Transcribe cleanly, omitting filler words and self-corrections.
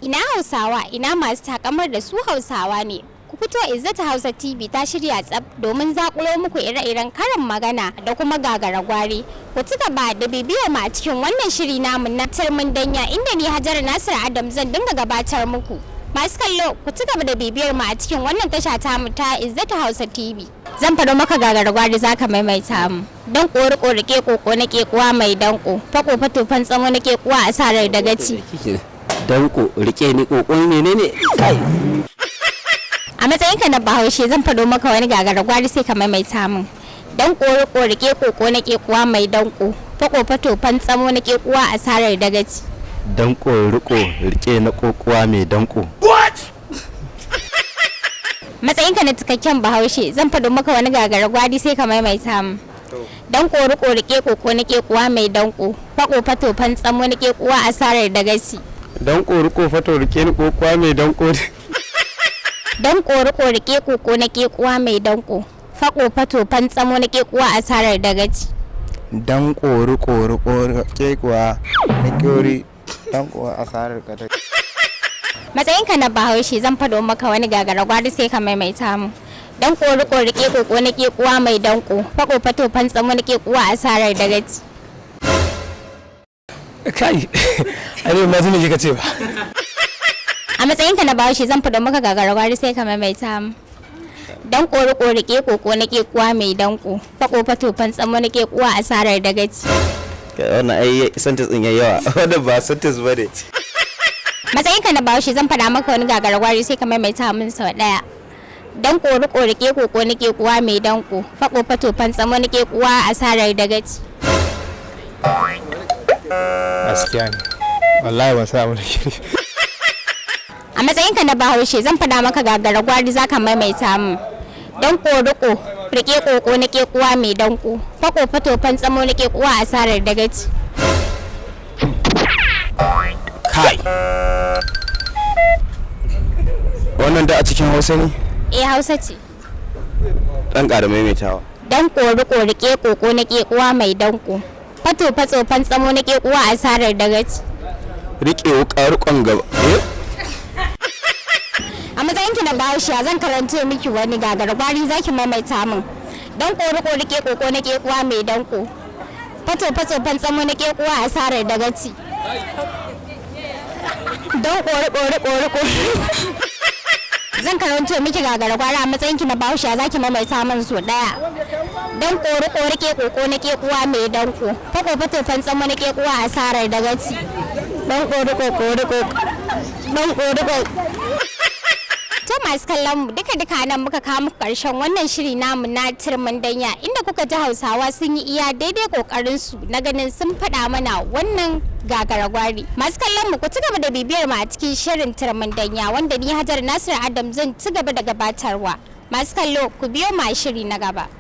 Ina Hausawa, ina masu takamar da su Hausawa ne. Ku fito, Izzata Hausa TV ta shirya tsab domin zakulo muku ire-iren karin magana da kuma gagara gwari. Ku ci gaba da bibiyar mu a cikin wannan shiri namu na Turmin Danya, inda ni Hajara Nasir Adam zan dinga gabatar muku. Masu kallo, ku ci gaba da bibiyar mu a cikin wannan tasha tamu ta Izzata Hausa TV. Zan faɗo maka gagara gwari, zaka maimaita mu. Don kori kori ke koko na kekuwa mai danko. Fako fatofan tsamo na kekuwa asarar dagaci. Danko rike ni kokon menene kai? A matsayinka na Bahaushe, zan faɗo maka wani gagara gwari, sai ka maimaita min. Dan kori kori ke koko na kekuwa mai danko. Fako fatofan tsamo na kekuwa asarar dagaci. Danko riko rike na kokowa mai danko. Matsayinka na cikakken Bahaushe, zan faɗo maka wani gagara gwari, sai ka maimaita min. Dan kori kori ke koko na kekuwa mai danko. Fako fatofan tsamo na kekuwa asarar dagaci. Danko riko fato rike ni kokowa mai danko. Dan kori kori ke koko na kekuwa mai danko. Fako fatofan tsamo na kekuwa asarar dagaci. Dan kori kori kori kekuwa na kyori dan kuwa asarar ka. Matsayinka na Bahaushe, zan faɗo maka wani gagara gwari, sai ka maimaita mu. Dan kori kori ke koko na kekuwa mai danko. Fako fatofan tsamo na kekuwa asarar dagaci. Kai, ai ma zan kika ce ba. A matsayinka na Bahaushe, zan faɗo maka gagara gwari, sai ka maimaita mu. Dan kori kori ke koko na kekuwa mai danko. Fako fatofan tsamo na kekuwa asarar dagaci. Wannan ai sentence din yayi yawa, wannan ba sentence bane. Matsayinka na Bahaushe, zan faɗa maka wani gagara gwari, sai ka maimaita min sau ɗaya. Dan kori kori ke koko na kekuwa mai danko. Fako fatofan tsamo na kekuwa asarar dagaci. Gaskiya ne, wallahi ban sa abin da ke. A matsayinka na Bahaushe, zan faɗa maka gagara gwari, zaka maimaita min. Dan koriko rike koko na kekuwa mai danko. Fako fatofan tsamo na kekuwa asarar dagaci. Kai, wannan da a cikin Hausa ne? Eh, Hausa ce. Dan ƙara maimaitawa. Dan koriko rike koko na kekuwa mai danko. Fato fatsofan tsamo na kekuwa asarar dagaci. Rike wuka rikon gaba, eh. A matsayinki na Bahaushe, zan karanto miki wani gagara gwari, zaki maimaita min. Dan kori rike koko na kekuwa mai danko. Fato fatsofan tsamo na kekuwa asarar dagaci. Don kori kori kori kori. Zan karanto miki gagara gwari, a matsayinki na Bahaushe zaki maimaita min so daya. Dan kori kori ke koko na kekuwa mai danko. Fako fatofan tsamo na kekuwa asarar dagaci. Dan kori kori kori dan kori kori. To, masu kallon mu, duka duka nan muka kawo muku karshen wannan shiri namu na Turmin Danya, inda kuka ji Hausawa sun yi iya daidai kokarin su na ganin sun faɗa mana wannan gagara gwari. Masu kallon mu, ku ci gaba da bibiyar mu a cikin shirin Turmin Danya, wanda ni Hajar Nasir Adam zan ci gaba da gabatarwa. Masu kallo, ku biyo mu a shiri na gaba.